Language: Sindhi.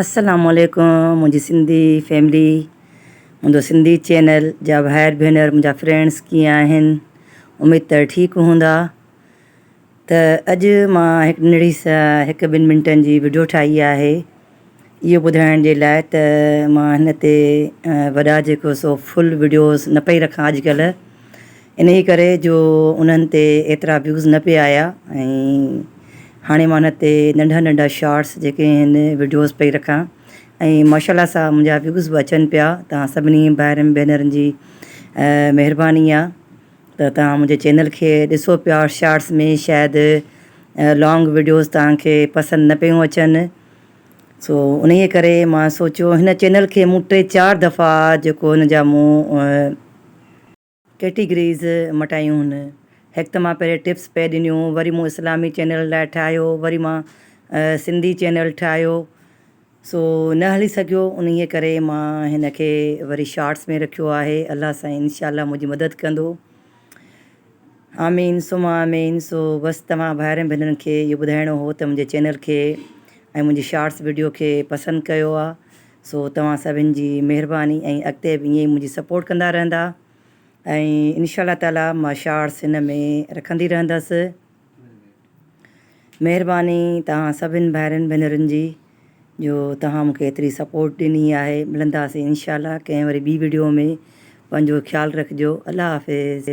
السلام عليڪم منهنجي سنڌي فيملي منهنجو سنڌي چينل جا ڀائر ڀينر منهنجا فرينڊس ڪيئن آهن اميد ته ٺيڪ هوندا ته اڄ مان هڪ ننڍڙي هڪ ٻن منٽن جي وڊيو ٺاهي آهي اهو ٻڌائڻ جي لاء ته مان هن تي وڏا جيڪو سو فل وڊيوز نه پئي رکان اڄڪلهه انهيء ڪري جو انهن تي ايترا ويوز نه پئي آيا ۽ هاڻي مان ان تي ننڍا ننڍا شارٽس جيڪي آهن وڊيوز پئي رکان ۽ ماشاء الله سان منهنجا ويوز به اچن پيا توهان سڀني ڀائرن ڀينرن جي مهرباني آ ته توهان منهنجي چينل کي ڏسو پيا شارٽس ۾ شايد لانگ وڊيوز توهان کي پسند نه پيون اچن سو انهيء ڪري مان سوچيو هن چينل کي مون ٽي چار دفعا جيڪو هن جا مون ڪيٽيگريز مٽايون هن. هڪ ته مان پهرين ٽپس پئي ڏنيون وري مون اسلامي چينل لاء ٺاهيو وري مان سنڌي چينل ٺاهيو سو نه هلي سگهيو انهيء ڪري مان هن کي وري شارٽس ۾ رکيو آهي الله سائين انشاء الله منهنجي مدد ڪندو آمين ثم آمين سو بس توهان ڀائرن ڀينرن کي اهو ٻڌائڻو هو ته منهنجي چينل کي ۽ منهنجي شارٽس وڊيو کي پسند ڪيو آ سو توهان سڀن جي مهرباني ۽ اڳتي به ائين ئي منهنجي سپورٽ ڪندا رهندا ۽ انشاء الله تعالي مان شارٽس هن ۾ رکندي رهندس مهرباني توهان سڀن ڀائرن ڀينرن جي جو توهان مونکي ايتري سپورٽ ڏني آهي ملنداسين انشاء الله ڪنهن وري ٻي وڊيو ۾ پنهنجو خيال رکجو الله حافظ.